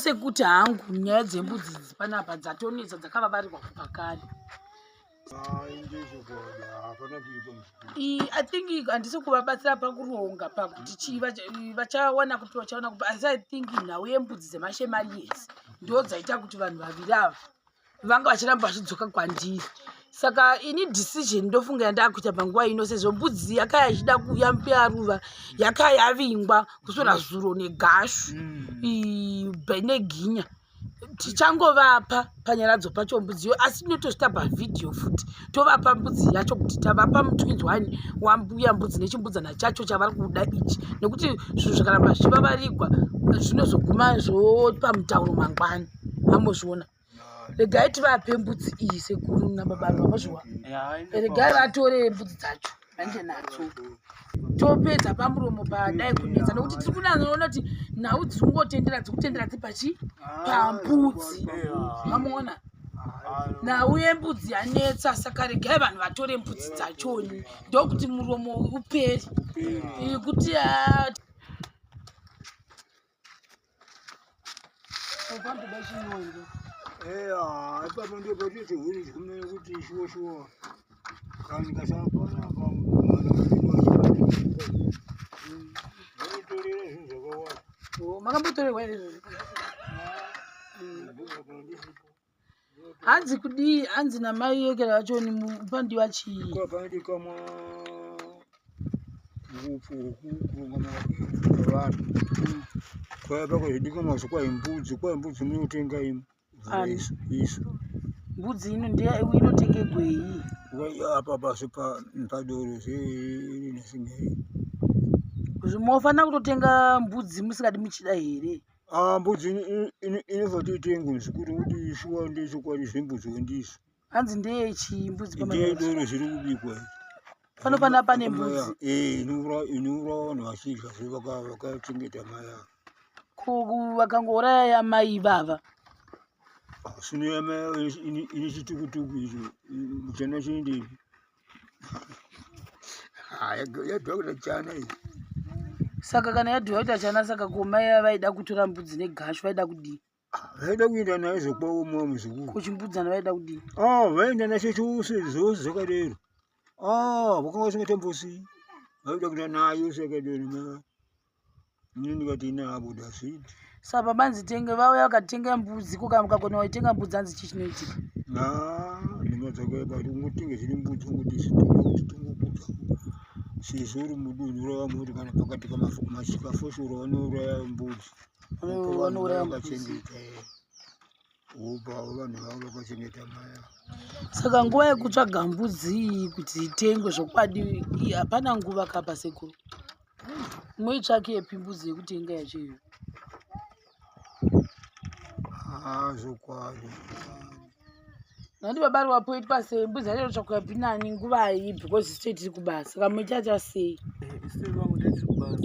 sekuti hangu nyaya dzembudzi idzi panapa dzatonetsa dzakavavarirwa kubva kare. I think handisi kuvabatsira pakuronga pakuti chii vachawana kupi vachawana kupi asi i think nhau yembudzi dzemashemarians ndo dzaita kuti vanhu vaviri ava vanga vachiramba vachidzoka kwandiri. Saka ini decision ndofunga yandakuita panguva ino sezvo mbudzi yakaya ichida kuuya mbuya ruva yakaya yavingwa kuswera zuro negashu neginya. Tichangovapa panyaradzo pacho mbudzi iyo asi tinotozvita pavhidhiyo futi tovapa mbudzi yacho kuti tavapa mutwins one wambuya mbudzi nechimbudzana chacho chavari kuda ichi nekuti zvinhu zvikaramba zvichivavarigwa zvinozoguma zvopa mutauro mangwana. Amozviona? Regai tivape mbudzi iyi sekuru nababa vamozviwa. Regai vatore mbudzi dzacho vaende nadzo topedza pamuromo padai kunetsa nekuti tiri kunanoona kuti nhau dziri kungotendera dziri kutendera dziri pachi pambudzi. Mamuona? Nhau yembudzi yanetsa saka regai vanhu vatore mbudzi dzachoni ndokuti muromo upere kuti Ipapo ndipo patiti huri kumene kuti shuwa shuwa kana kasapana apa mwana vanotorera zvinhu zvakawanda. Makambotorerwa here izvozvo? Hanzi kudii? Hanzi namai yekera vachoni mupandiwa chii? Kwapanodikamwa upfu hwokurunga vanhu kwaya pakazodikamwa kwai mbudzi kwai mbudzi munotenga imwe isu mbudzi ino ndiya inotengegwei apa pasi padoro zveinasingai. Mofanira kutotenga mbudzi musingadi muchida here? Mbudzi inofati itengwe muzukuru kuti shuwa ndechokwadi zvembudzi wendisu. Hanzi ndeyechii mbudzi? Ndeyedoro zviri kubikwa pano pana pane mbudzi. Inouraya vanhu vachidya zve vakachengeta mai ava. Ko vakangouraya yamai ivava? Sino yamai ine chitukutuku icho chana chiendepi? Yadhiwa kuita chana iyi. Saka kana yadhiwa kuita chana saka ko mai vaida kutora mbudzi negashu vaida kudii? Vaida kuenda nayo zvokwavo mwa muzukuru. Kuchimbudzana vaida kudii? Vaenda nacho chose zvose zvakadero. Vakanga vasingatombozivi. Vaida kuenda nayo zvakadero mai. Ini ndikati ina abuda zviti. Saka babanzi tenge vauya vakatenga mbudzi ko kana mukakona waitenga mbudzi hanzi chii chinoitika? Nhema dzakaipa kuti ungotenge zviri mbudzi ungoti zvitora kuti tongokudza sezvo uri mudunhu ravamwe kuti kana pakati machikafoshoro vanouraya mbudzi. Vanouraya mbudzi. Vakachengeta wopa vanhu vavo vakachengeta mai ava. Saka nguva yekutsvaga mbudzi iyi kuti itengwe zvokwadi hapana nguva kapa sekuru. Moitsvakepi mbudzi yekutenga yacho iyo? Zvokwadi. Nandi baba wapoitwa sei mbudzi yacho inotsvakwa nani nguva iyi because isu tiri kubasa saka muchaita sei? Isu vangu tiri kubasa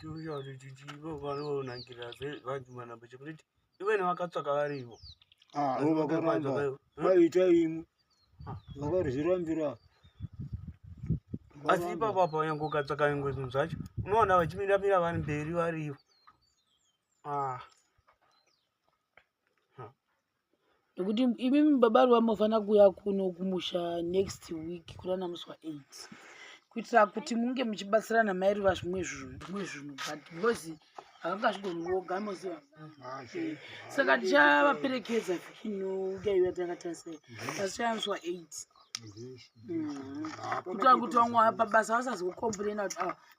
toya kuti ivo vanonangira vanhu manamba chekuti ivene vakatsvaka varivo. Vo vakaramba vaita imwe vakarizvirambira. Asi ipapo apa nyange ukatsvaka nyangwe zvinhu zvacho unowana vachimira mira vari mberi varivo. Nekuti imimi baba ruva munofanira kuuya kuno kumusha next week kunana musi wa 8 kuitira kuti munge muchibatsirana mai ruva zvimwe zvinhu but because havangazvigoni voga moziva. Saka tichavaperekedza vhiki inouya iyo yatakatarisa asi chaya musi wa 8 kuitira kuti vamwe pabasa vasazokomburena kuti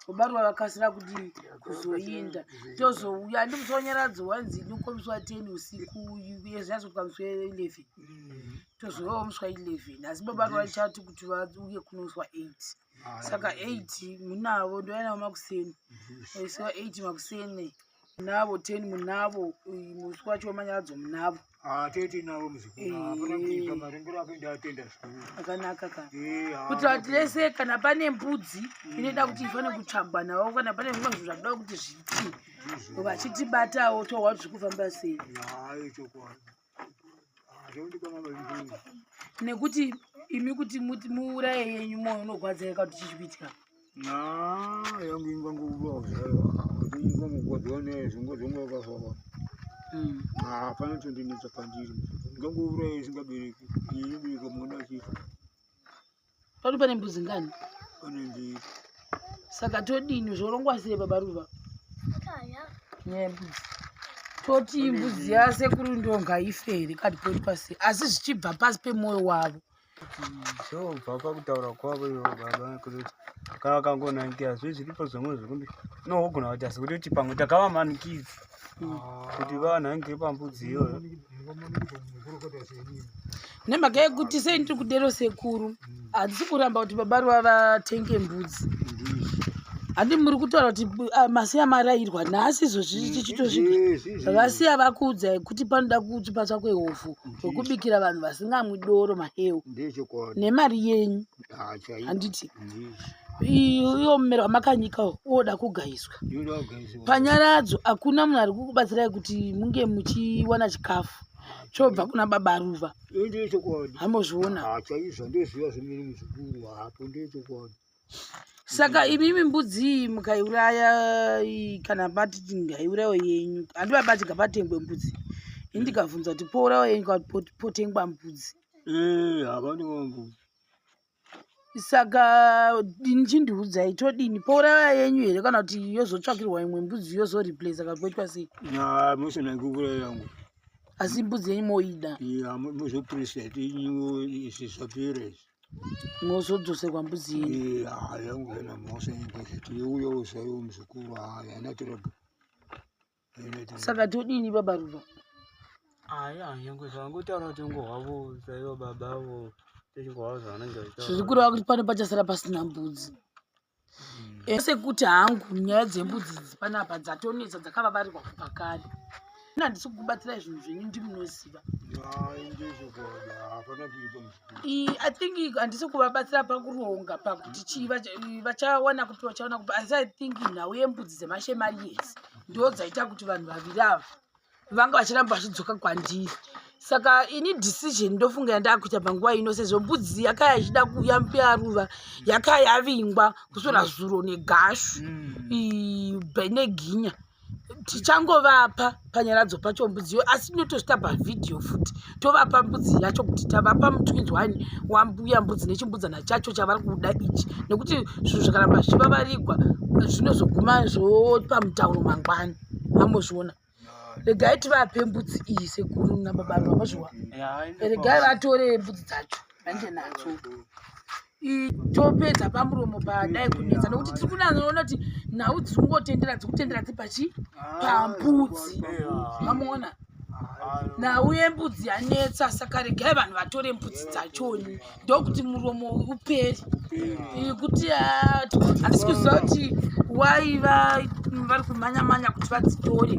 baba ruva vakasira kuti kuzoinda tozouya. Handi musi wanyaradzo wanzi inoko musi wa 10 usiku zvinyatsosvika musi wa 11 tozouyawo musi wa 11 asi baba ruva chati kuti vauye kuno musi wa 8 saka 8 munavo ndouya navo makuseni musi wa 8 makuseni munavo 10 munavo musi wacho wemanyaradzo munavo. Tete navo muzukuru hapana kuipa marengero ake ndatenda zvikuru. Akanaka ka kuitira kuti tese kana pane mbudzi inoda kuti ifane kutsvagwa navo kana pane zvimwe zvinhu zvakuda kuti zviiti vachitibatawo tohwa kuti zviri kufamba sei. Nekuti imi kuti muuraye yenyu moyo unorwadza kuti chii chikuitika? Yangu ingangourawo zvayo ingangogwadziwa nayo zvingozonge yakafa. Ah, panotondinetsa pandiri, ndingangouraya isingabereki, iyi inobereka mwana achifa. Pano pane mbudzi ngani? Pane mbiri. Saka todini, zvorongwa sei baba Ruva? Nyaya yembudzi. Toti mbudzi yasekuru ndo ngaife here kati poitwa sei? Asi zvichibva pasi pemwoyo wavo. Zvobva pakutaura kwavo ivo baba kuti kana vakangonangira zve zviripo zvimwe zvekuti unogona kuti asi kutoti pamwe takavamanikidza kuti vanhangire pambudzi iyoyo. Nemhaka yekuti sei ndiri kudero sekuru, handisi kuramba kuti baba Ruva vatenge mbudzi. Handi muri kutaura kuti masiya marairwa nhasi izvozvi tichitosvika vasiya vakuudzai kuti panoda kuti patsvakwe hovhu wekubikira vanhu vasingamwi doro maheu nemari yenyu, handiti? Iwo mumero wamakanyika woda kugaiswa panyaradzo. Hakuna munhu ari kukubatsirai kuti munge muchiwana chikafu chobva kuna baba Ruva. Hambozviona. Chaizvo ndoziva zvemene muzukuru, hapo ndechokwadi. Saka imimi mbudzi iyi mukaiuraya, kana mati ngaiurayiwe yenyu, handivabati ngapatengwe mbudzi. Ini ndikabvunza kuti pourayiwa yenyu kana kuti potengwa mbudzi? Hapana mbudzi. Saka chindiudzai, todini? Pourayiwa yenyu here kana kuti yozotsvakirwa imwe mbudzi yozoreplace, kana poitwa sei? Musina kuuraya yangu. Asi mbudzi yenyu moida? Muzopresa inyu izvi zvapera izvi. Mozodzoserwa mbudzi yenyu. Yangu haina mhosva, yeuyawo zvayo muzukuru, haina trouble. Saka todini baba Ruva? Aya, nyangwe zvangotaura kuti ngohwavo chaivo babavo, techingohwavo zvavanenge vachitaura. Zviri kureva kuti pano pachasara pasina mbudzi. Sekuti hangu nyaya dzembudzi idzi panapa dzatonetsa, dzakavavarirwa kubva kare. Handisi kukubatsirai zvinhu zvenyu, ndimunoziva. Hapana kuipa muzukuru. I think handisi kuvabatsira pakuronga pakuti chii vachawana kupi, vachawana kupi, asi I think nhau yembudzi dzemashemariesi ndo dzaita kuti vanhu vaviri ava vanga vachiramba vachidzoka kwandiri. Saka ini decision ndofunga yandakuita panguva ino, sezvo mbudzi yakaya ichida kuuya mbuya Ruva, yakayavingwa kuswera zuro negashu neginya, tichangovapa panyaradzo pacho mbudzi iyo. Asi tinotozvita pavhidhiyo futi, tovapa mbudzi yacho kuti tavapa mutwins one wambuya mbudzi nechimbudzana chacho chavari kuda ichi, nekuti zvinhu zvikaramba zvichivavarigwa zvinozoguma zvopa mutauro mangwani. Ambozviona, regai tivape mbudzi iyi sekuru nababa vamazviwa. Regai vatore mbudzi dzacho vaende nadzo. Topedza pamuromo padai kunetsa, nekuti tiri kunanoona kuti nhau dziri kungotendera, dziri kutendera dziri pachi pambudzi. Mamuona, nhau yembudzi yanetsa. Saka regai vanhu vatore mbudzi dzachoni, ndokuti muromo uperi. Kuti handisi kuziva kuti wai vari kumhanya-manya kuti vadzitore,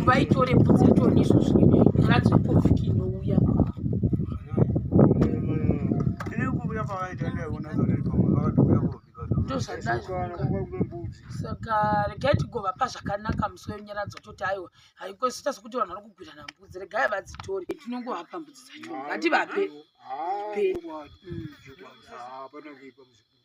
vaitore mbudzi yachoni izvozvi nyaradzo yekovhiki inouya. Ine kuuya kwavaita ndaiona kuti pamwe vakatouya kovhika. Ndozvandafunga. Saka regai tigovapa zvakanaka musi wenyaradzo, toti aiwa, haikozoita sekuti vanhu vari kugwirana mbudzi. Regai vadzitore, tinongovapa mbudzi dzacho, ngativape. Hapana kuipa muzukuru.